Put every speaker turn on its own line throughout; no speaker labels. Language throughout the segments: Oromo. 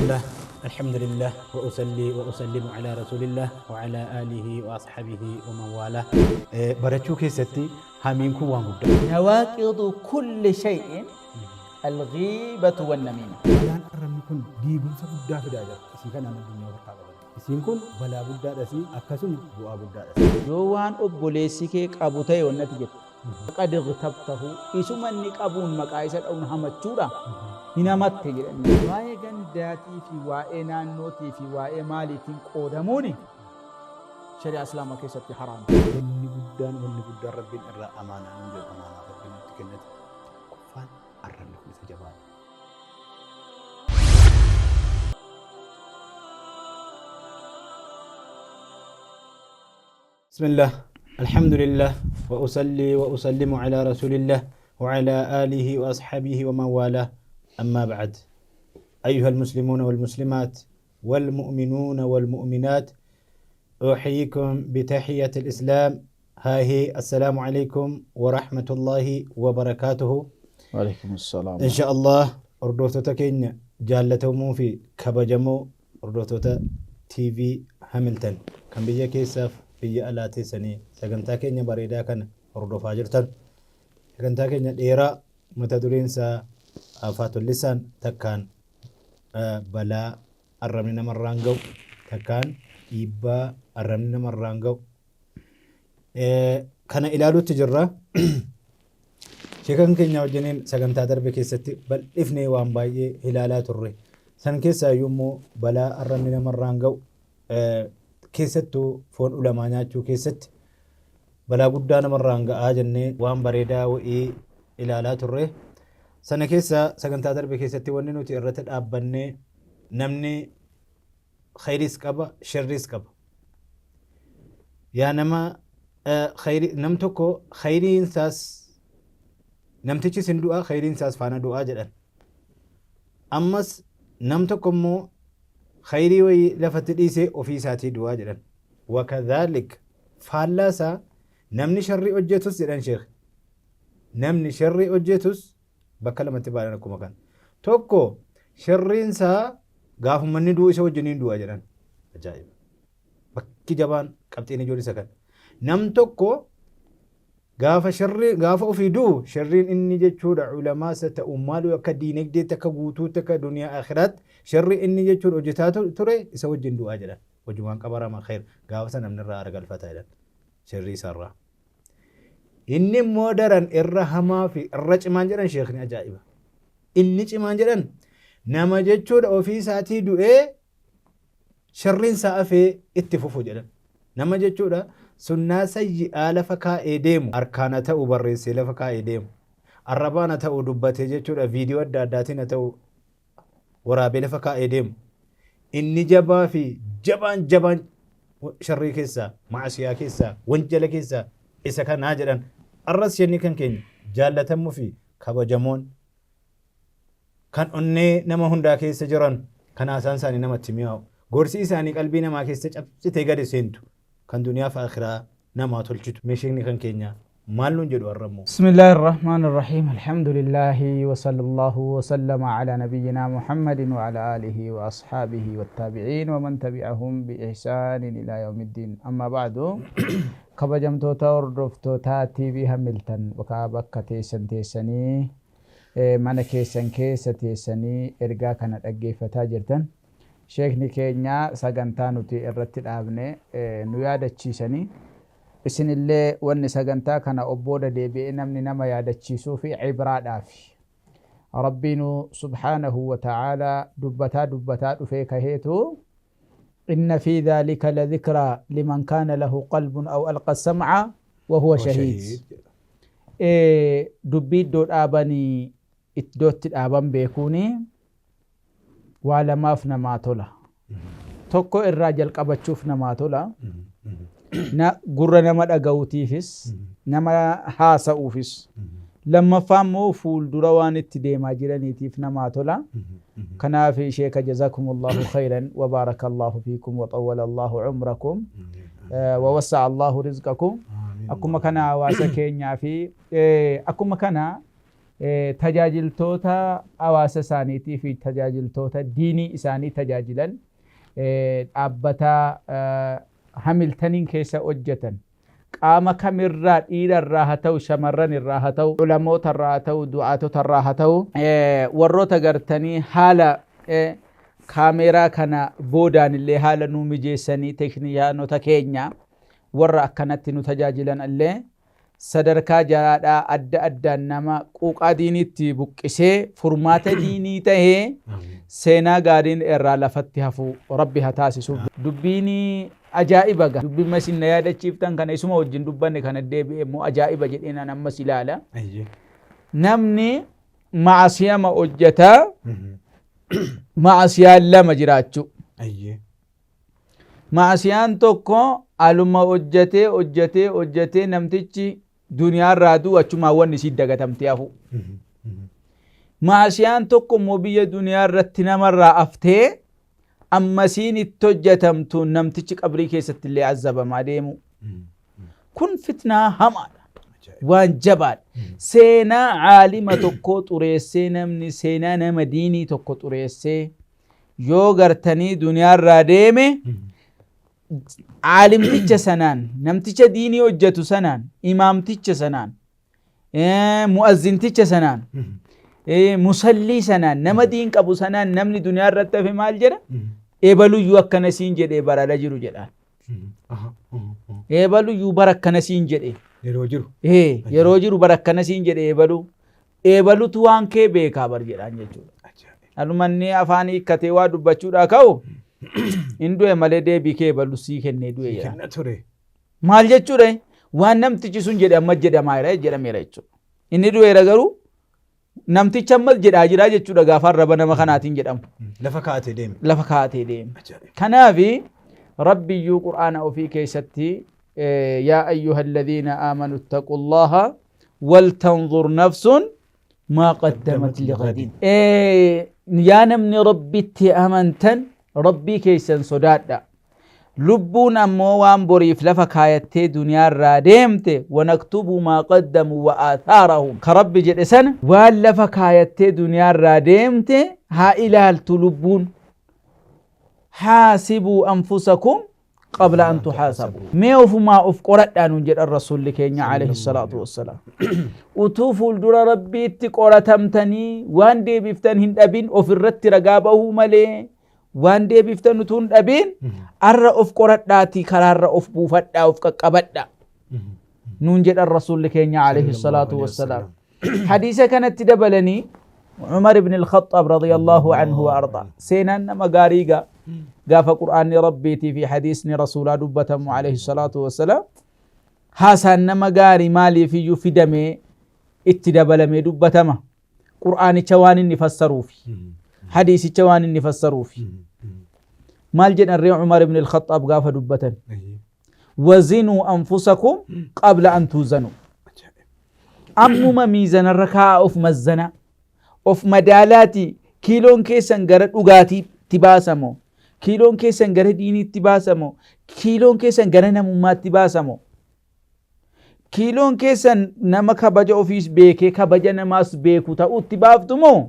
الله الحمد لله وأصلي وأسلم على رسول الله وعلى آله وأصحابه ومن والاه. Barachuu keessatti hamiin kun waan guddaa.
نواقض كل شيء الغيبة والنميمة.
Balaan arrabni kun diigumsa guddaa fidaa jira. Isii kanaan addunyaa harkaa qaban. Isiin kun balaa guddaadhas, akkasuma bu'aa guddaadhas.
Yoo waan obboleessi kee qabu ta'e wannati jettu, faqad ightabtahu, isuma inni qabuun maqaa isa dha'uun hamachuudha, hin hamatte jedhanii. Waa'ee gandaatii fi waa'ee naannootii fi waa'ee maaliitiin qoodamuuni shari'aa Islaamaa keessatti haraama.
Wanni guddaan Rabbiin irraa amaanaa nuun jedhu, amaanaa Rabbiin nutti kennate tokkoffaan arrabni kun isa jabaadha. بسم الله الحمد لله وأصلي وأسلم على رسول الله وعلى آله وأصحابه ومن والاه، أما بعد، أيها المسلمون والمسلمات والمؤمنون والمؤمنات، أحييكم بتحية الإسلام، ها هي: السلام عليكم ورحمة الله وبركاته.
وعليكم السلام.
إن شاء الله hordoftoota keenya jaallatamoo fi kabajamoo, hordoftoota TV Hamilton kan biyya keessaaf biyya alaa teessanii sagantaa keenya bareedaa kana hordofaa jirtan, sagantaa keenya dheeraa mata dureen isaa Aafatul Lisaan, takkaan balaa arrabni namarraan ga'u, takkaan dhiibbaa arrabni namarraan ga'u kana ilaaluutti jirra. Sheekan keenya wajjiniin sagantaa darbe keessatti bal'ifnee waan baay'ee ilaalaa turre. San keessaa iyyuu immoo balaa arrabni namarraan ga'u, keessattuu foon ulamaa nyaachuu keessatti balaa guddaa namarraan ga'aa jennee waan bareedaa wa'ii ilaalaa turre. Sana keessa sagantaa darbe keessatti wanni nuti irratti dhaabbannee, namni khayriis qaba, sharriis qaba. Yaa nama nam tokko khayriin isaas, namtichi sin du'a, khayriin isaas faana du'aa jedhan. Ammas nam tokko immoo khayrii wayii lafatti dhiisee ofii isaatii du'aa jedhan. وكذلك faallaa isaa namni sharrii hojjetus jedhan sheekh. Namni sharrii hojjetus bakka lamatti baadhan akkuma kana. Tokko sharriin isaa gaafuma inni du'u isa wajjiniin du'a jedhan. Ajaa'iba! Bakki jabaan qabxiin ijoon isa kana. Nam tokko gaafa sharrii, gaafa ofii du'u, sharriin inni jechuudha ulamaas ta'u maal, akka diinagdeetti, akka guutuutti, akka duniyaa akhiraatti sharri inni jechuudha hojjetaa ture isa wajjin du'aa jedhan. Hojumaan qabarama khayr gaafa sana namni irraa argalfata jedhan sharrii isaarraa. Inni immoo daran irra hamaa fi irra cimaan jedhan sheekni, ajaa'iba. Inni cimaan jedhan nama jechuudha ofii isaatii du'ee sharriin isaa hafee itti fufu jedhan. Nama jechuudha sunnaa sayyi'aa lafa kaa'ee deemu, harkaan haa ta'u barreessee lafa kaa'ee deemu, arrabaan haa ta'u dubbatee jechuudha, viidiyoo adda addaatiin haa ta'u waraabee lafa kaa'ee deemu. Inni jabaa fi jabaan jabaan sharrii keessaa, maasiyaa keessaa, wanjala keessaa isa kanaa jedhan. Arras shenni kan keenya jaallatamuu fi kabajamoon kan onnee nama hundaa keessa jiran, kan haasaan isaanii namatti mi'aawu, gorsi isaanii qalbii namaa keessa cabsitee gadi seentu, kan duniyaa fi akhiraa namaa tolchitu, meeshikni kan keenya maal nuun jedhu har'a immoo?
بسم الله الرحمن الرحيم، الحمد لله وصلى الله وسلم على نبينا محمد وعلى آله وأصحابه والتابعين ومن تبعهم بإحسان إلى يوم الدين، أما بعد، kabajamtoota hordoftoota TV Hamilton bakka teessan teessanii, mana keessan keessa teessanii ergaa kana dhaggeeffataa jirtan, sheekni keenya sagantaa nuti irratti dhaabne nu yaadachiisanii, isinillee wanni sagantaa kana obbooda deebi'ee namni nama yaadachiisuu fi cibraadhaafi. Rabbiinu سبحانه وتعالى dubbataa dubbataa dhufee kaheetu إن في ذلك لذكرى لمن كان له قلب أو ألقى السمع وهو شهيد. Dubbii iddoo dhaabanii iddootti dhaaban beekuuni waa lamaaf namaa tola. Tokko irraa jalqabachuuf namaa tola. Gurra nama dhaga'uutiifis, nama haasa'uufis. Lammaffaa immoo fuuldura waan itti deemaa jiraniitiif namaa tola. Kanaaf sheeka جزاكم الله خيرا وبارك الله فيكم وطول الله عمركم ووسع الله رزقكم. Akkuma kana hawaasa keenyaa fi akkuma kana Tajaajiltoota hawaasa isaaniitii fi tajaajiltoota diinii isaanii tajaajilan, dhaabbata Hamiltaniin keessa hojjetan, qaama kamirraa, dhiirarraa haa ta'u, shamarran irraa haa ta'u, ulamootarraa haa ta'u, du'aatotarraa haa ta'u, warroota gartanii haala kaameeraa kana boodaan illee haala nuu mijeessanii, teekniyaanota keenya warra akkanatti nu tajaajilan illee, sadarkaa jaraadhaa adda addaan nama quuqaa diiniitti buqqisee furmaata diinii tahee seenaa gaariin irraa lafatti hafu Rabbi haa taasisu. Dubbiin ajaa'iba ga. Dubbiin isin na yaadachiiftan kana isuma wajjin dubbanne kana deebi'e immoo ajaa'iba jedhee nan ammas ilaala. Namni ma'asiyama hojjetaa, ma'asiyaan lama jiraachuu. Ma'asiyaan tokko aluma hojjetee hojjetee hojjetee namtichi duniyaarraa du'u, achumaan wanni isii dagatamtee hafu. Ma'asiyaan tokko immoo biyya duniyaa irratti namarraa haftee ammasiin itti hojjetamtu namtichi qabrii keessatti illee azabamaa deemu. Kun fitnaa hamaadha. Waan jabaadha. Seenaa caalima tokkoo xureessee, namni seenaa nama diinii tokko xureessee yoo gartanii duniyaarraa deeme, caalimticha sanaan, namticha diinii hojjetu sanaan, imaamticha sanaan, mu'azzinticha sanaan, musallii sanaan, nama diin qabu sanaan namni duniyaa irratti hafe maal jedha? Ebaluyyuu akkana siin jedhee barala jiru jedhaan. Ebaluyyuu bara akkana siin jedhe.
Yeroo jiru.
Yeroo jiru bara akkana siin jedhe ebaluu. Ebalutu waan kee beekaa bar jedhaan jechuudha. Alumanni afaan hiikkatee waa dubbachuudhaa ka'u, hin du'e malee deebii kee ebalu sii kennee du'e jedha.
Kenna ture.
Maal jechuudha? Waan namtichi sun jedhe ammas jedhamaa jira jedhameera jechuudha. Inni du'eera, garuu namtichi ammas jedhaa jira jechuudha gaafa arraba nama kanaatiin jedhamu.
Lafa kaa'atee deeme.
Lafa kaa'atee deeme. Kanaafi Rabbiyyuu Qur'aana ofii keessatti "Yaa ayyuha alladhiina aamanu ittaqu Allaha waltanzur nafsun maa qaddamat lighadin." Yaa namni Rabbitti amantan, Rabbii keessan sodaadha. Lubbuun ammoo waan boriif lafa kaayattee duniyaarraa deemte, "Wanaktubu maa qaddamu wa aathaarahum" ka Rabbi jedhe sana, waan lafa kaayattee duniyaarraa deemte haa ilaaltu lubbuun. "Haasibuu anfusakum qabla an tuhaasabu." Mee ofumaa of qoradhaa nuun jedhan Rasuulli keenya alayhi salaatu wassalaam. Utuu fuuldura Rabbiitti qoratamtanii waan deebiftan hin dhabin, of irratti ragaa bahuu malee waan deebiftan utuu hin dhabin, arra of qoradhaatii karaarra of buufadhaa, of qaqqabadhaa nuun jedhan Rasuulli keenya alayhi salaatu wassalaam. Hadiisa kanatti dabalanii Umar ibn al-Khattab radiyallahu anhu wa arda, seenaan nama gaarii gaa gaafa Qur'aanni Rabbiitii fi hadiisni Rasuulaa dubbatamu alayhi salaatu wassalaam, haasaan nama gaarii maaliif iyyuu fidamee itti dabalamee dubbatama? Qur'aanicha waan inni fassaruufi, hadiisicha waan inni fassaruufi. Maal jedhan ree Umar ibn al-Khattab gaafa dubbatan? "Wazinuu anfusakum qabla an tuuzanuu." Ammuma miizanarra kaa'aa, of mazzanaa, of madaalaati. Kiiloon keessan gara dhugaatiitti baasamo, kiiloon keessan gara diiniitti baasamo, kiiloon keessan gara namummaatti baasamo, kiiloon keessan nama kabaja ofiis beekee kabaja namaas beeku ta'utti baaftu moo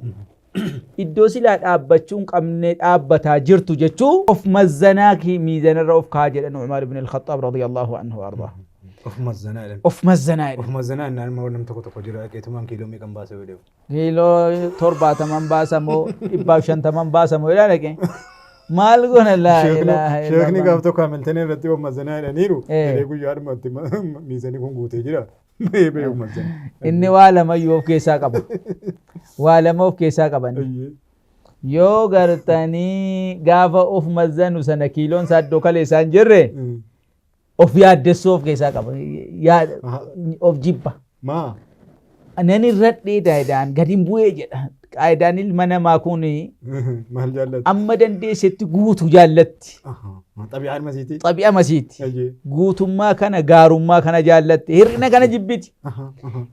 iddoo silaa dhaabbachuu hin qabne dhaabbataa jirtu jechuu of mazzanaa, miizanarra of kaa'aa jedhan Umar ibn al-Khattab radiyallahu anhu ardaa.
Of mazzanaa jedhan.
Of mazzanaa
jedhan. Of mazzanaa innaan immoo nam tokko tokko jira, dhaqeetumaan kiiloo meeqan baasa yoo deemu.
Kiiloo 70n baasamoo, 150n baasamoo jedhaa dhaqee. Maal goona, laa ilaaha
Sheekni illallah. Gaaf tokko Hamiltonii irratti of mazzanaa jedhaniiru. Jedhee guyyaadhuma itti miizanii kun guutee jira. Bahee bahee of mazzana.
Inni waa lamayyuu of keessaa qaba. Waa lama of keessaa qaban. Yoo gartanii gaafa of mazzanu sana kiiloon isaa iddoo kaleessaa hin jirre, of yaaddessuu of keessaa qaba. Of jibba.
Maa?
Nan irradhee daayidaan gadi hin bu'ee jedha. Qaayidaan ilma namaa kun
Maal jaallatu?
Amma dandeessetti guutu jaallatti.
Xabi'aa ilma isiitii.
Xabi'a masiiti. Guutummaa kana, gaarummaa kana jaallatti. Hir'ina kana jibbiti.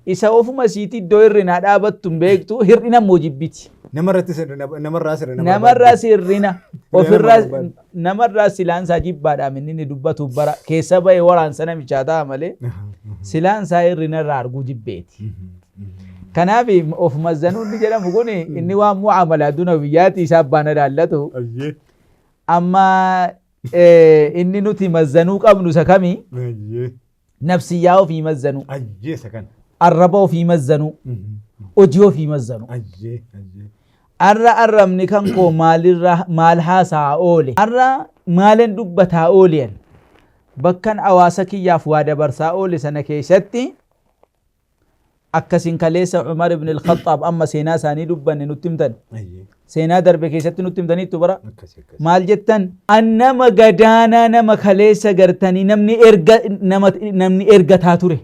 Isa ofuma isiitii iddoo hir'inaa dhaabattu hin beektu, hir'ina immoo jibbiti.
Namarratti sirrina, namarraa sirrina.
Namarraa sirrina, ofirraa
barbaadu.
Namarraa silaansaa jibbaadhaan inni dubbatu bara keessa ba'e waraansa namichaa ta'a malee silaansaa hir'ina irraa arguu jibbeeti. Kanaaf of mazzanuun inni jedhamu kun inni waan mu'amalaa dunawiyyaati isaa abbaan ilaallatu. Amma inni nuti mazzanuu qabnu isa kami? Nafsiyyaa ofii mazzanuu,
Ayyee isa kana.
Arraba ofii mazzanuu, hojii ofii mazzanuu.
Ayyee ayyee.
Arra arrabni kan koo maalirra maal haasaa oole? Arra maalan dubbataa ooleen? Bakkan hawaasa kiyyaaf waa dabarsaa oole sana keessatti akkasin kaleessa Umar ibn al-Khattaab amma seenaa isaanii dubbanne nutti himtan.
Ayyee.
Seenaa darbe keessatti nutti himtaniittu bara.
Akkasi akkasi.
Maal jettan? An nama gadaanaa nama kaleessa gartanii namni erga nama namni ergataa ture.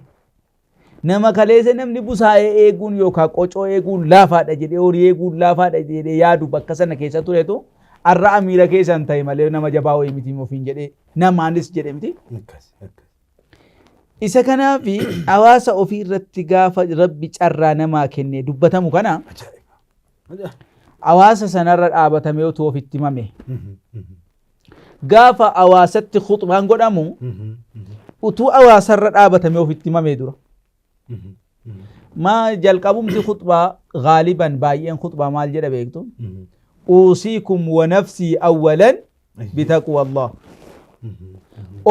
Nama kaleessa namni busaa'ee eeguun yookaan qocoo eeguun laafaadha jedhee horii eeguun laafaadha jedhee yaadu bakka sana keessa turetu arra amiira keessa hin ta'e malee nama jabaa wayii miti ofiin jedhee namaanis jedhe miti.
Akkasi akkasi.
Isa kanaaf hawaasa ofii irratti gaafa Rabbi carraa namaa kennee dubbatamu kana
Ajaa'iba. Ajaa'iba.
Hawaasa sanarra dhaabatamee utuu ofitti himame. Gaafa hawaasatti khuxbaan godhamu utuu hawaasarra dhaabatamee ofitti himamee dura. Maa jalqabumti khuxbaa gaaliban baay'een khuxbaa maal jedha beektu? Uusiikum wa nafsii awwalan bitaqwallah.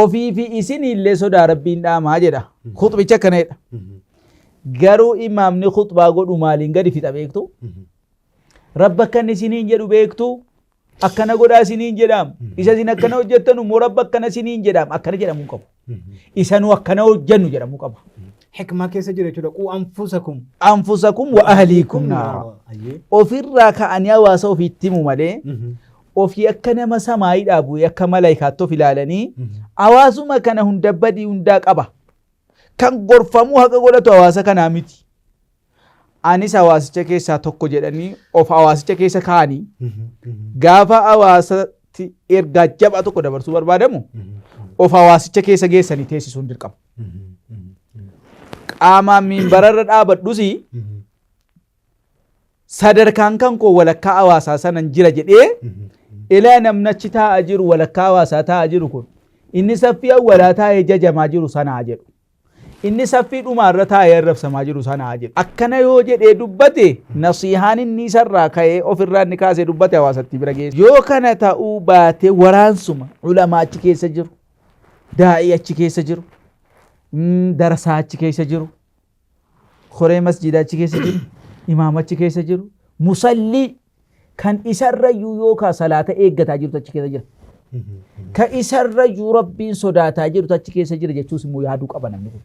Ofii fi isin illee sodaa Rabbiin dhaamaa jedha. Khuxbicha akkana jedha. Garuu imaamni khuxbaa godhu maaliin gadi fixa beektu? Rabba akkana isiniin jedhu beektu? Akkana godhaa isiniin jedhaam. Isa isin akkana hojjettan immoo Rabba akkana isiniin jedhaam. Akkana jedhamuu qabu. Isa nu akkana hojjennu jedhamuu qaba.
Hikmaa keessa jira jechuudha. Quu anfusakum.
Anfusakum wa ahliikum naara.
Ayyee.
Ofirraa ka'anii hawaasa ofiitti himu malee ofii akka nama samaayidhaa bu'ee akka malaayikaatti of ilaalanii hawaasuma kana hunda badii hundaa qaba. Kan gorfamuu haqa godhatu hawaasa kanaa miti. Anis hawaasicha keessaa tokko jedhanii of hawaasicha keessa kaa'anii gaafa hawaasatti ergaa jabaa tokko dabarsuu barbaadamu of hawaasicha keessa geessanii teessisuun dirqama. Qaamaan miimbararra dhaabadhus sadarkaan kan koo walakkaa hawaasaa sanan jira jedhee ilaa namni achi taa'aa jiru walakkaa hawaasaa taa'aa jiru kun inni saffii awwalaa taa'ee jajamaa jiru sanaa jedhu. Inni saffii dhumaarra taa'ee arrabsamaa jiru sanaa jedhu. Akkana yoo jedhee dubbate nasiihaan inni isarraa ka'ee ofirraa inni kaasee dubbate hawaasatti bira geessa. Yoo kana ta'uu baate waraansuma ulamaa achi keessa jiru, daa'ii achi keessa jiru, darasaa achi keessa jiru, koree masjiidaa achi keessa jiru, imaama achi keessa jiru, musallii kan isarrayyuu yookaan salaata eeggataa jirtu achi keessa jira. Ka isarrayyuu Rabbiin sodaataa jirtu achi keessa jira jechuus immoo yaaduu qaba namni kun.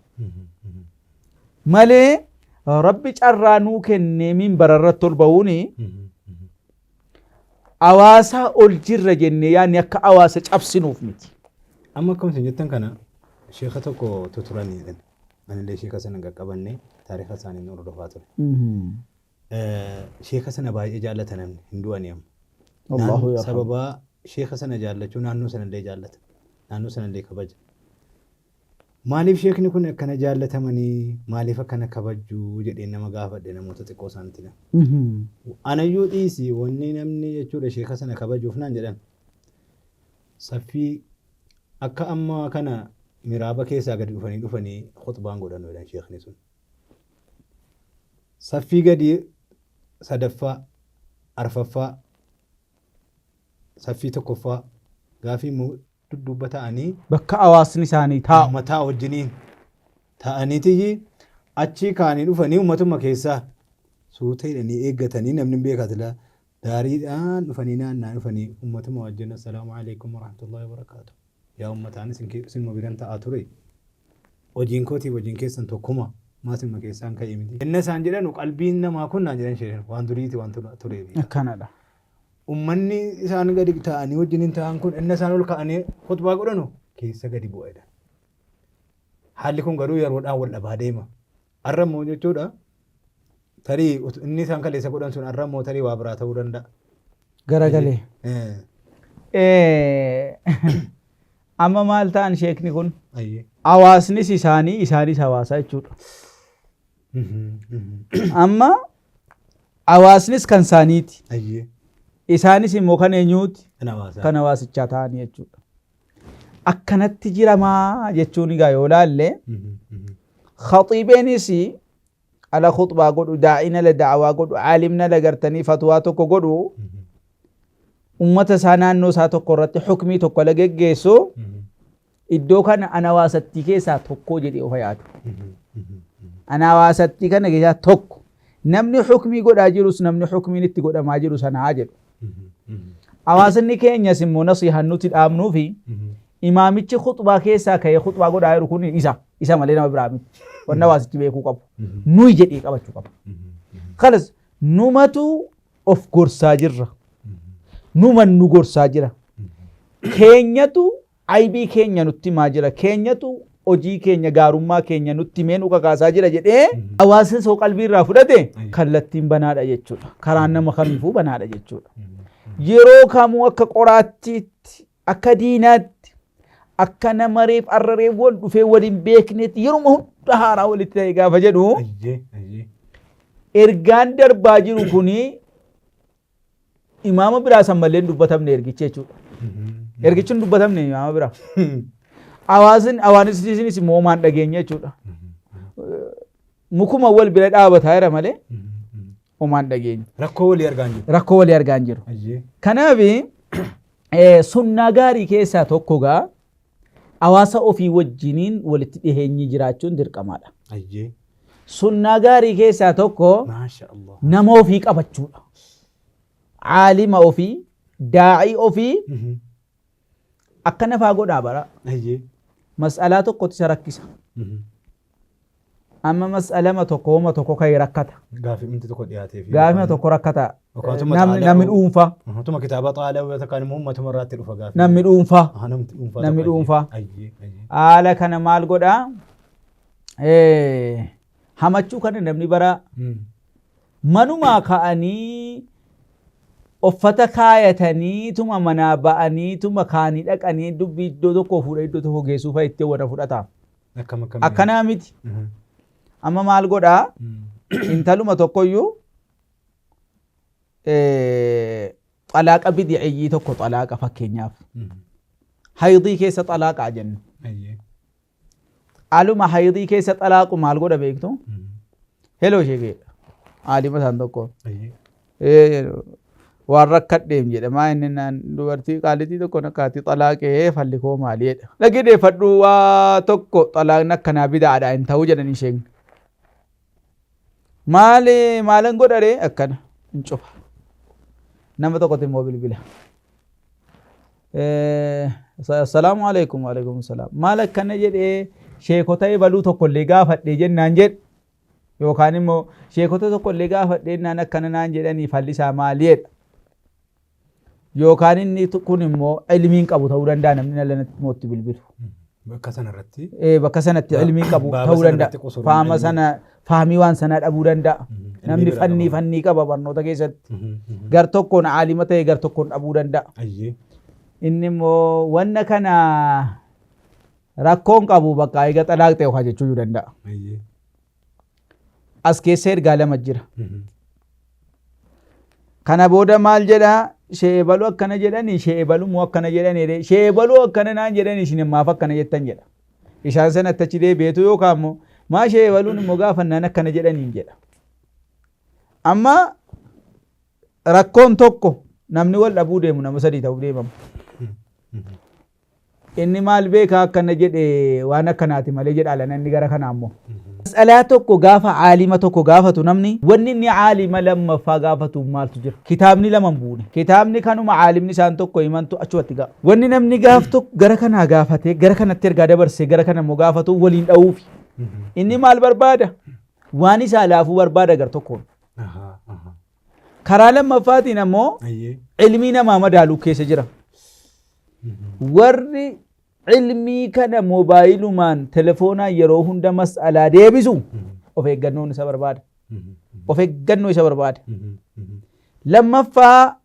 Malee Rabbi carraa nuu kennee minbara irratti ol ba'uuni hawaasaa ol jirra jennee yaadni akka hawaasa cabsinuuf miti.
Amma akkuma isin jettan kana sheeka tokko tuturanii jedhan. Anillee sheeka sana qaqqabanne taariika isaanii hordofaa ture. Sheeka sana baay'ee jaallata namni hin du'anii amma.
Allahu yarhamu.
Sababa sheeka sana jaallachuu naannoo sanallee jaallata. Naannoo sanallee kabaja. Maaliif sheekni kun akkana jaallatamanii maaliif akkana kabajjuu jedhee nama gaafadhe namoota xiqqoo isaanitti nama. Anayyuu dhiisi wanni namni jechuudha sheeka sana kabajuuf naan jedhan. Saffii akka amma kana miraaba keessaa gadi dhufanii dhufanii khutbaan godhanu jedhan sheekni sun. Saffii gadii sadaffaa, arfaffaa, saffii tokkoffaa gaafii immoo dudduuba ta'anii
Bakka hawaasni isaanii taa'u.
Uummataa wajjiniin ta'aniitiyyi achii ka'anii dhufanii uummatuma keessaa suuta hidhanii eeggatanii namni hin beekaa silaa daariidhaan dhufanii naannaa dhufanii uummatuma wajjin assalaamu alaikum warahmatullahi wabarakaatu. Yaa uummataan isin isinuma biran ta'aa ture. Hojiin kootiif hojiin keessan tokkuma maasinuma keessaan ka'ee miti. Inna isaan jedhanu qalbiin namaa kun naan jedhan isheen waan duriiti waan turee beeka.
Akkanadha.
Ummanni isaan gadi ta'anii wajjin hin ta'an kun inna isaan ol ka'anii khutbaa godhanu keessa gadi bu'a jedhan. Haalli kun garuu yeroodhaan wal dhabaa deema. Har'a immoo jechuudha tarii inni isaan kaleessa godhan sun har'a immoo tarii waa biraa ta'uu danda'a.
Garagalee. Amma maal ta'an sheekni kun? Hawaasnis isaanii isaanis hawaasa jechuudha. Amma hawaasnis kan isaaniiti. Isaanis immoo kan eenyuuti?
Kan hawaasaa.
Kan hawaasichaa ta'anii jechuudha. Akkanatti jiramaa jechuun egaa yoo laalle khaxiibeenis Ala khuxbaa godhu, daa'iin ala da'awaa godhu, aalimni ala gartanii fatwaa tokko godhu, ummata isaa naannoo isaa tokko irratti hukmii tokko ala geggeessu, iddoo kana ana hawaasattii keessaa tokko jedhee ofa yaadu. Ana hawaasattii kana keessaa tokko. Namni hukmii godhaa jirus namni hukmiin itti godhamaa jiru sanaa jedhu. Hawaasni keenyas immoo nasihaan nuti dhaabnuufi imaamichi khuxbaa keessaa ka'ee khuxbaa godhaa jiru kun isa malee nama biraa miti. Wanna hawaasichi beekuu qabu. Nuyi jedhee qabachuu qaba. Kalas numatu of gorsaa jirra. Numan nu gorsaa jira. Keenyatu aybii keenya nutti himaa jira. Keenyatu hojii keenya gaarummaa keenya nutti himee nu kakaasaa jira jedhee hawaasni soo qalbii irraa fudhate kallattiin banaadha jechuudha. Karaan nama kamiifuu banaadha jechuudha. Yeroo kamuu akka qoraattiitti, akka diinaatti, akka nama reef arra reef wal dhufee wal hin beeknetti yeruma hunda haaraa walitti ta'e gaafa jedhu ergaan darbaa jiru kuni imaama biraa san malee hin dubbatamne ergichi jechuudha. Ergichi hin dubbatamne imaama biraa. Hawaasni hawaasnis immoo homaan dhageenye jechuudha. Mukuma wal bira dhaabataa jira malee homaan dhageenye.
Rakkoo walii argaa hin jiru.
Rakkoo walii argaa hin jiru. Kanaaf sunnaa gaarii keessaa tokko gaa hawaasa ofii wajjiniin walitti dhiheenyi jiraachuun dirqamaadha. Sunnaa gaarii keessaa tokko
Maasha Allah.
nama ofii qabachuudha. Aalima ofii, daa'ii ofii akka nafaa godhaa bara. Mas'alaa tokkotu isa rakkisa. Amma mas'alama tokko homa tokko ka'ee rakkata.
Gaafii tokko dhiyaatee fi.
Gaafima tokko rakkata.
Yookaan tuma
Namni
xaala'uu.
namni dhuunfaa.
Tuma kitaaba xaala'uu yookaan immoo uummatuma irraatti dhufa gaafii.
Namni dhuunfaa.
Aha, namni dhuunfaa.
Namni
tokko.
dhuunfaa.
Ayyee, ayyee.
Haala kana maal godhaa? Hamachuu kana namni bara manumaa ka'anii uffata kaayatanii tuma manaa ba'anii tuma kaanii dhaqanii dubbii iddoo tokkoo fuudhee iddoo tokko geessuu fa'a itti wada fudhata.
Akkam akkam.
Akkanaa miti. Amma maal godhaa? Intaluma tokkoyyuu xalaaqa bidiciyyii tokko xalaaqa fakkeenyaaf. Haydii keessa xalaaqaa jennu. Aluma haydii keessa xalaaqu maal godha beektu? Heloo ishee geedha. Aalima isaan tokko. Waan rakkadheem jedha. Maa inni naan dubartii qaalitii tokko nakkaatti xalaaqee falli koo maali jedha. Dhaqii deeffadhu waa tokko xalaaqni akkanaa bidaadha hin ta'u jedhan isheen. Maali maalan godha ree akkana hin cufa. Nama tokkotti immoo bilbila. Assalaamu alaikum wa alaikum salaam. Maal akkana jedhee sheekota ebaluu tokkollee gaafadhee jennaan jedhe. Yookaan immoo sheekota tokkollee gaafadhee jennaan akkana naan jedhanii falli isaa maali jedha. Yookaan inni kun immoo ilmiin qabu ta'uu danda'a namni alanatti immoo itti bilbilu.
Bakka sanarratti.
Bakka sanatti ilmiin qabu
Baaba
ta'uu
sanarratti
danda'a.
qosoruun
Faama
ilmii.
sana faamii waan sanaa dhabuu danda'a.
Ilmii
Namni
biraa
fannii
qaba.
fannii qaba barnoota keessatti. Gar tokkoon aalima ta'e gar tokkoon dhabuu danda'a. Inni immoo wanna kana rakkoon qabu bakka eega xalaaqxe yookaan jechuu danda'a. As keessa ergaa lama jira. Kana booda maal jedha? Sheebaluu akkana jedhani, sheebaluu moo akkana jedhani jedhee, sheebaluu akkana naan jedhani isin maaf akkana jettan jedha. Isaan sanatti achi deebi'eetu yookaan immoo maa sheebaluun immoo gaafannaan akkana jedhaniin jedha. Amma rakkoon tokko namni wal dhabuu deemu nama sadii ta'uu deemama. Inni maal beekaa akkana jedhe waan akkanaati malee jedha alana inni gara kanaa immoo. Mas'alaa tokko gaafa aalima tokko gaafatu namni wanni inni aalima lammaffaa gaafatu maaltu jira? Kitaabni lama hin buune. Kitaabni kanuma aalimni isaan tokko himantu achumatti ga'a. Wanni namni gaaf tokko gara kanaa gaafatee gara kanatti ergaa dabarsee gara kana immoo gaafatu waliin dha'uufi. Inni maal barbaada? Waan isaa laafuu barbaada gar tokkoon. Karaa lammaffaatiin ammoo ilmii namaa madaaluu keessa jira. Warri ilmii kana moobaayilumaan telefoonaan yeroo hunda mas'alaa deebisu of eeggannoon isa barbaada. Of eeggannoo isa barbaada. Lammaffaa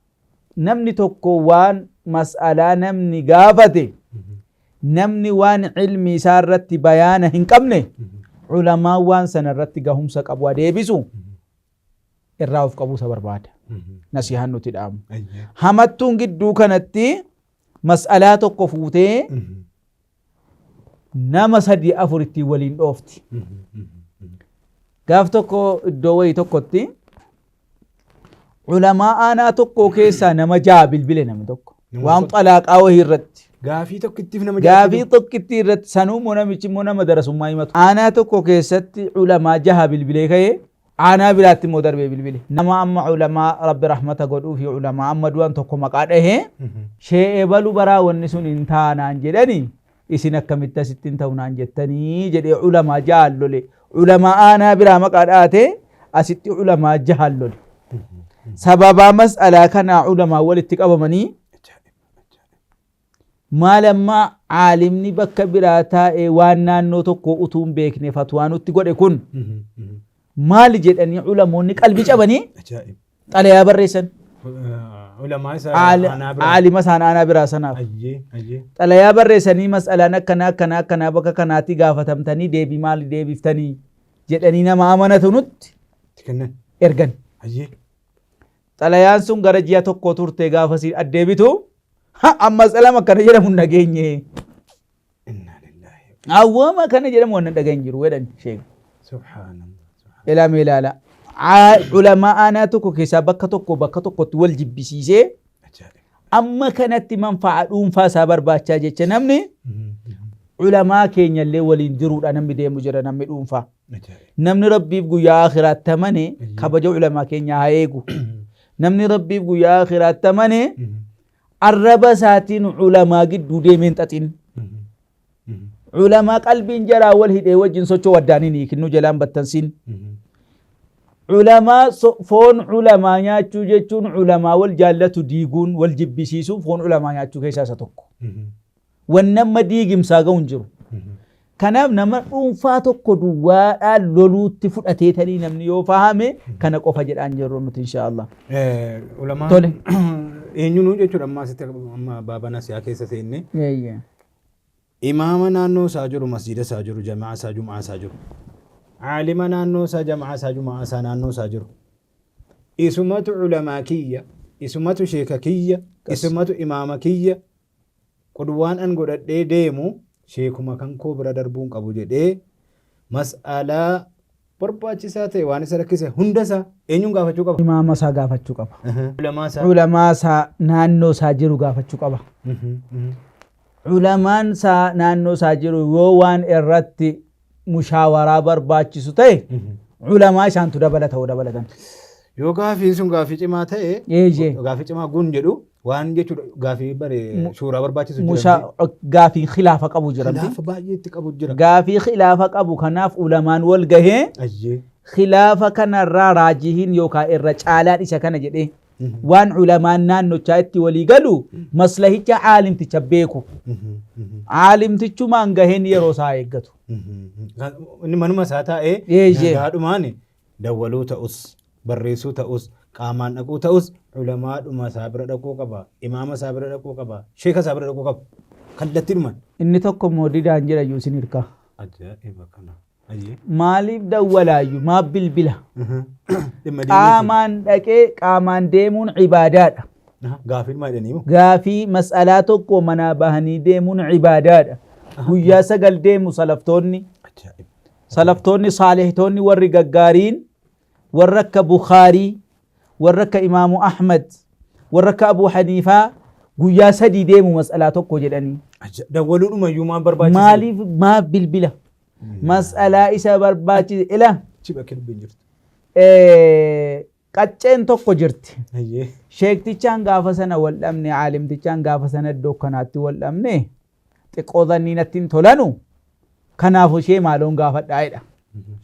namni tokko waan mas'alaa namni gaafate namni waan ilmi isaa irratti bayaana hin qabne ulamaan waan sana irratti gahumsa qabu adeebisu irraa of qabuu isa barbaada. Nasihaan nuti dhaamu. Hamattuun gidduu kanatti mas'alaa tokko fuutee nama sadii afur ittiin waliin dhoofti. Gaaf tokko iddoo wayii tokkotti ulamaa aanaa tokko keessaa nama ja'a bilbile namni tokko.
Nama
Waan
tokko.
xalaaqaa wayii irratti.
Gaafii tokkittiif nama
Gaafii tokkittii irratti sanuu immoo namichi immoo nama darasummaa himatu. Aanaa tokko keessatti ulamaa jaha bilbilee ka'ee aanaa biraatti immoo darbee bilbile. Nama amma ulamaa Rabbi rahmata godhuu fi ulamaa amma du'an tokko maqaa dhahee shee'ee balu baraa wanni sun hin taanaan jedhani isin akkamitti asitti hin ta'u naan jettanii jedhee ulamaa jahan lole. Ulamaa aanaa biraa maqaa dhahatee asitti ulamaa jahan lole. Sababaa mas'alaa kanaa ulamaa walitti qabamanii maal amma caalimni bakka biraa taa'ee waan naannoo tokko utuu hin beekne fatwaa nutti godhe kun maali jedhanii ulamoonni qalbii cabanii
Ajaa'ib.
xalayaa barreessan.
Ulamaa isa aanaa biraa.
Caalima isaan aanaa biraa sanaaf.
Ayyee ayyee.
Xalayaa barreessanii mas'alaan akkanaa akkanaa akkanaa bakka kanaatti gaafatamtanii deebii maali deebiftanii jedhanii nama amanatu nutti
Itti kennan.
ergan.
Ayyee.
Xalayaan sun gara ji'a tokko turte gaafasii addeebitu amma mas'alama akkana jedhamu hin dhageenye.
Innaa lillaahi.
Awwaama kana jedhamu waan hin dhageenye jiru jedhan sheek.
Subhaanallah.
Ilaame ilaala. Ulamaa aanaa tokko keessaa bakka tokko bakka tokkotti wal jibbisiisee
Ajaa'ib.
amma kanatti manfaa'a dhuunfaa isaa barbaachaa jecha namni ulamaa keenyallee waliin jiruudha namni deemu jira namni dhuunfaa.
Ajaa'ib.
Namni Rabbiif guyyaa akhiraatti amane kabaja ulamaa keenyaa haa eegu. Namni Rabbiif guyyaa akhiraatti amane arraba isaatiin ulamaa gidduu deemee hin xaxin. Ulamaa qalbiin jaraa wal hidhee wajjin socho'u addaaniin hiikinnu jalaan battansiin. Ulamaa foon ulamaa nyaachuu jechuun ulamaa wal jaallatu diiguun wal jibbisiisuun foon ulamaa nyaachuu keessaa isa tokko. Wanni amma diigimsaa ga'u hin jiru. Kanaaf nama dhuunfaa tokko duwwaadhaan loluutti fudhatee tanii namni yoo fahame kana qofa jedhaan jirru nuti inshaallah.
Ulamaa
Tole.
eenyuun jechuudha amma asitti amma baabana siyaa keessa seenne. Imaama naannoo isaa jiru, masjida isaa jiru, jamaa isaa, jumaa isaa jiru. Aalima naannoo isaa, jamaa isaa, jumaa isaa naannoo isaa jiru. Isumatu ulamaa kiyya, isumatu sheeka kiyya, isumatu imaama kiyya. Qudwaan an godhadhee deemu sheekuma kan koo bira darbuun qabu jedhee mas'alaa barbaachisaa ta'e waan isa rakkise hunda isaa eenyuun gaafachuu qaba?
Imaama isaa gaafachuu qaba.
Ulamaa isaa.
Ulamaa isaa naannoo isaa jiru gaafachuu qaba. Ulamaan isaa naannoo isaa jiru yoo waan irratti mushaawaraa barbaachisu ta'e ulamaa isaantu dabalata ta'uu dabalatan.
Yoo gaafiin sun gaafii cimaa ta'e
Eeyyee.
gaafii cimaa gun jedhu waan jechuudha gaafii bare suuraa barbaachisu
Mushaa gaafii khilaafa qabu jira.
Khilaafa baay'ee itti qabu jira.
Gaafii khilaafa qabu kanaaf ulamaan wal gahee
Ayyee.
khilaafa kanarraa raajihiin yookaan irra caalaan isa kana jedhee waan ulamaan naannochaa itti walii galu maslahicha caalimticha beeku. Caalimtichumaan gaheen yeroo isaa eeggatu.
Inni manuma isaa taa'ee
Eeyyee.
nagaadhumaan dawwaluu ta'us barreessuu ta'us qaamaan dhaquu ta'us ulamaadhuma isaa bira dhaquu qaba imaama isaa bira dhaquu qaba sheeka isaa bira dhaquu qaba kallattiidhumaan.
Inni tokko immoo didaan jira iyyuu isin hirkaa.
Ajaa'iba kana. Ayyee.
Maaliif dawwalaayyuu maaf bilbila?
Dhimma diiniiti.
Qaamaan dhaqee qaamaan deemuun ibaadaadha.
Gaafiin maal jedhanii himu?
Gaafii mas'alaa tokko manaa bahanii deemuun ibaadaadha. Guyyaa sagal deemu salaftoonni.
Ajaa'iba.
Salaftoonni saalihtoonni warri gaggaariin warra akka Bukhaarii, warra akka Imaamu Ahmad, warra akka Abuu Haniifaa guyyaa sadii deemu mas'alaa tokko jedhanii.
Dawwaluudhuma iyyuu maal barbaachisa?
Maaliif maaf bilbila? Mas'alaa isa barbaachise ila
Chiba kilbiin jirtu.
Qacceen tokko jirti.
Ayyee.
Sheektichaan gaafa sana wal dhabne, caalimtichaan gaafa sana iddoo kanaatti wal dhabne xiqqoo zanniin natti hin tolanu kanaaf ishee maaloon gaafadhaa jedha.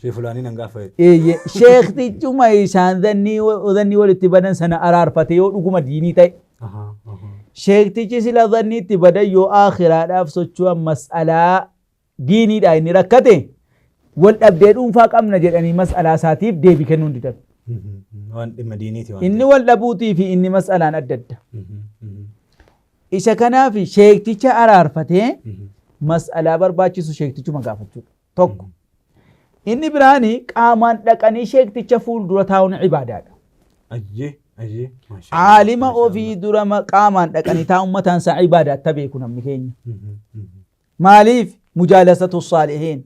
Shee fulaanii nan gaafa jedhe.
Eeyyee sheektichuma isaan zannii walitti badan sana araarfate yoo dhuguma diinii ta'e. Sheektichi sila zannii itti badan yoo aakhiraadhaaf socho'an mas'alaa diiniidha inni rakkate wal dhabdee dhuunfaa qabna jedhanii mas'alaa isaatiif deebii kennuu hin didan.
Waan dhimma diiniiti waan
Inni wal dhabuutii fi inni mas'alaan adda adda. Isa kanaaf sheekticha araarfatee mas'alaa barbaachisu sheektichuma gaafachuudha. Tokko. Inni biraani qaamaan dhaqanii sheekticha fuuldura taa'uun ibaadaadha.
Ayyee ayyee.
Caalima ofii dura qaamaan dhaqanii taa'uun mataan isaa ibaadaa akka beeku namni keenya. Maaliif mujaalasatu saalihiin.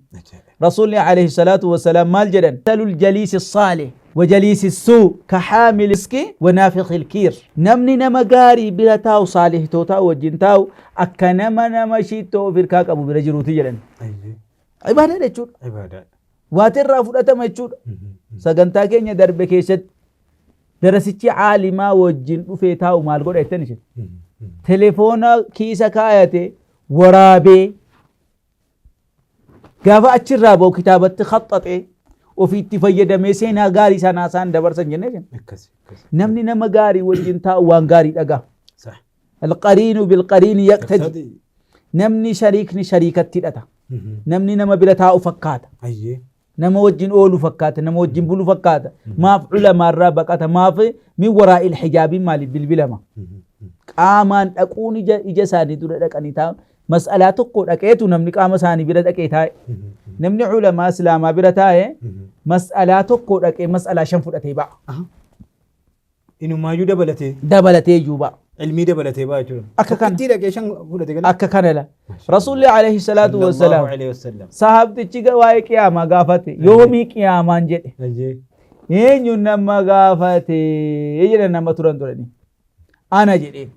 رسول عليه الصلاة والسلام مال جدا مثل الجليس الصالح وجليس السوء كحامل المسك ونافخ الكير. نمني نما غاري بلا تاو صالح توتا وجنتاو أكنما نما شيتو في الكاك أبو برجروتي جدا. عبادة لتشود
عبادة
واتر فudhatama jechuudha. Sagantaa keenya darbe keessatti darasichi caalimaa wajjin dhufee taa'u maal godha jettan ishee? Telefoona kiisa kaayate waraabee gaafa achirraa ba'u kitaabatti khaxxaxee ofiitti fayyadamee seenaa gaarii sanaa isaan dabarsan jennee jenna. Namni nama gaarii wajjin taa'u waan gaarii dhaga'a. Alqariinu bilqariini yaqtadi. Namni shariikni shariikatti hidhata. Namni nama bira taa'u fakkaata. Nama wajjin oolu fakkaata, nama wajjin bulu fakkaata. Maaf culamaarraa baqata, maaf min waraa'il hijaabii maaliif bilbilama. Qaamaan dhaquun ija isaanii dura dhaqanii taa'u. Mas'alaa tokko dhaqeetu namni qaama isaanii bira dhaqee taa'e. Namni culamaa islaamaa bira taa'e mas'alaa tokko dhaqee mas'alaa 5 fudhatee ba'a.
Inumaayyuu dabalatee.
Dabalatee iyyuu ba'a.
Ilmii dabalatee ba'a jechuudha.
Akka kana.
Itti dhaqee 5 fudhatee gala.
Akka kana la. Rasuulli alayhi salaatu wassalaam. Sahaabtichi waa'ee qiyaamaa gaafate. Yoomii qiyaamaan jedhe. Eenyu nama gaafate jedhan nama turan turani. Ana jedheen.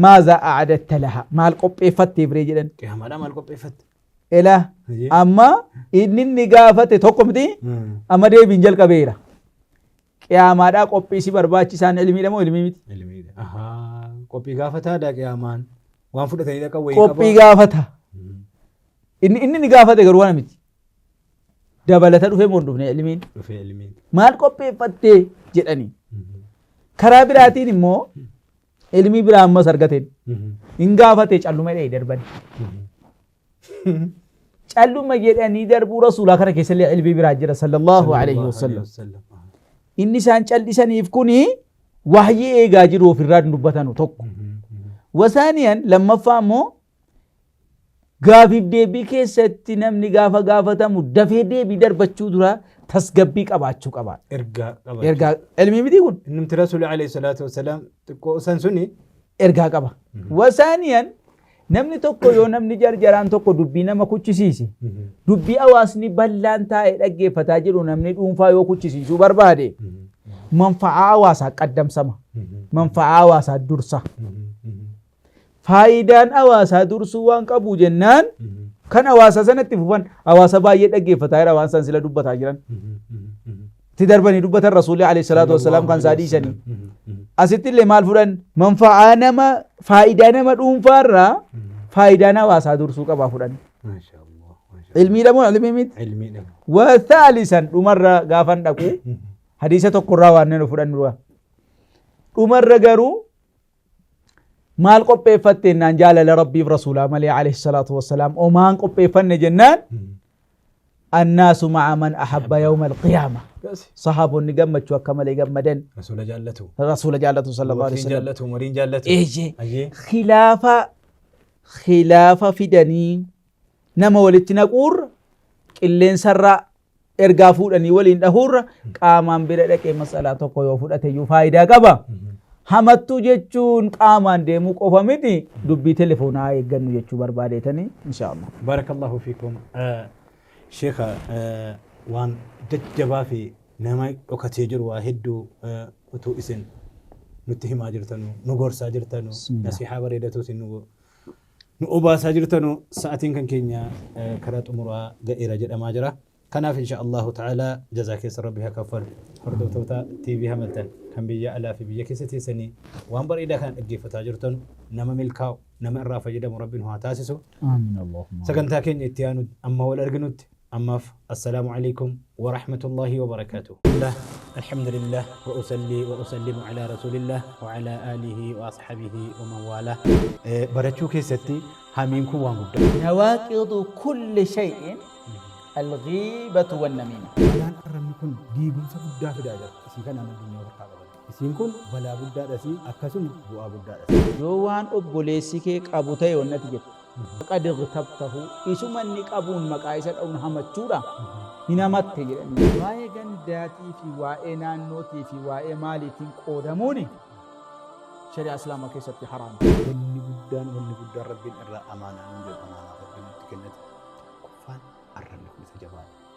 Maaza a'adatta laha. Maal qopheeffattee biree jedhan.
Qiyaamaadhaa maal qopheeffatte?
Ela amma inni gaafate tokko miti amma deebiin jalqabeera. Qiyaamaadhaa qophii si barbaachisaan ilmiidha moo ilmii miti?
Ilmiidha. Ahaa. Qophii gaafataadha qiyaamaan. Waan fudhatanii dhaqan wayii qaba.
Qophii gaafata. Inni ni gaafate garuu waan miti. Dabalata dhufee moo hin dhufne ilmiin?
Dhufee ilmiin.
Maal qopheeffattee jedhanii. Karaa biraatiin immoo ilmii biraa ammas argateen. Hin gaafate calluma jedhee darban. Calluma jedhanii darbuu rasuulaa kana keessallee ilmii biraa jira sallallahu alaihi wasallam. Inni isaan callisaniif kuni wahyii eegaa jiru ofirraa dubbatanu tokko. Wasaaniyan lammaffaa immoo gaafiif deebii keessatti namni gaafa gaafatamu dafee deebii darbachuu dura tasgabbii qabaachuu qaba.
Ergaa qabaachuu.
Ergaa ilmii miti kun.
Innumti rasuulli alayhi salaatu wassalaam xiqqoo san suni
ergaa qaba. Wasaaniyan namni tokko yoo namni jarjaraan tokko dubbii nama kuchisiise dubbii hawaasni bal'aan taa'ee dhaggeeffataa jiru namni dhuunfaa yoo kuchisiisuu barbaade manfa'aa hawaasaa qaddamsama. Manfa'aa hawaasaa dursa. Faayidaan hawaasaa dursuu waan qabu jennaan kan hawaasa sanatti fufan hawaasa baay'ee dhaggeeffataa jira waan san sila dubbataa jiran. Itti darbanii dubbatan rasuulli alayhi salaatu wassalaam kan isaa dhiisanii. Asitti illee maal fudhan manfa'aa nama faayidaa nama dhuunfaarraa faayidaan hawaasaa dursuu qabaa fudhan. Ilmiidha moo ilmii miti?
Ilmiidha.
Wasaalisan dhumarra gaafan dhaqu hadiisa tokkorraa waan nu fudhannu dura. Dhumarra garuu maal qopheeffatte naan jaalala rabbiif rasuulaa malee alayhi salaatu wassalaam omaan qopheeffanne jennaan annaasu ma'a man ahabba yawma alqiyaama. Sahaabonni gammachuu akka malee gammadan.
Rasuula jaallatu.
Rasuula jaallatu sallallahu alaihi wasallam.
Jaallatu umariin jaallatu.
Eeyyee. Khilaafa fidanii nama walitti naquurra qilleensarraa ergaa fuudhanii waliin dhahuurra qaamaan bira dhaqee masalaa tokko yoo fudhate iyyuu faayidaa qaba. Hamattuu jechuun qaamaan deemuu qofa miti dubbii telefoonaa eeggannu jechuu barbaadeetanii inshaallah.
Barakallahu fiikum. Sheekha waan jajjabaa fi nama dhokatee jiru waa hedduu utuu isin nutti himaa jirtanu nu gorsaa jirtanu nasihaa bareedatu isin nu obaasaa jirtanu sa'atiin kan keenya karaa xumuraa ga'eera jedhamaa jira. Kanaaf insha Allahu ta'ala jazaa keessa rabbi haa kaffalu. Hordoftoota TV Hamaltan kan biyya alaa fi biyya keessa teessanii waan bareedaa kana dhaggeeffataa jirtan nama milkaa'u nama irraa fayyadamu rabbiin haa taasisu.
Amiin Allahumma.
Sagantaa keenya itti aanu amma wal arginutti ammaaf assalaamu alaikum wa rahmatullahi wa barakaatuh. Alhamdulillah wa usalli wa usallimu ala rasulillah wa ala alihi wa ashabihi wa man wala. Barachuu keessatti hamiin kun waan guddaa.
Nawaaqidu kulli shay'in الغيبة والنميمة.
Balaan arrabni kun diigumsa guddaa fidaa jira. Isii kanaan addunyaa harkaa qaban. Isiin kun balaa guddaadhas akkasuma bu'aa guddaadhas.
Yoo waan obboleessi kee qabu ta'e wannati jettu. Qad ightabtahu isuma inni qabuun maqaa isa dha'uun hamachuudha. Hin hamatte jedhanii. Waa'ee gandaatii fi waa'ee naannootii fi waa'ee maaliitiin qoodamuuni shari'aa islaamaa keessatti haraama.
Wanni guddaan rabbiin irraa amaanaa nuun jedhu amaanaa rabbiin nutti kennate. Tokkoffaan Arrabni kun isa jabaadha.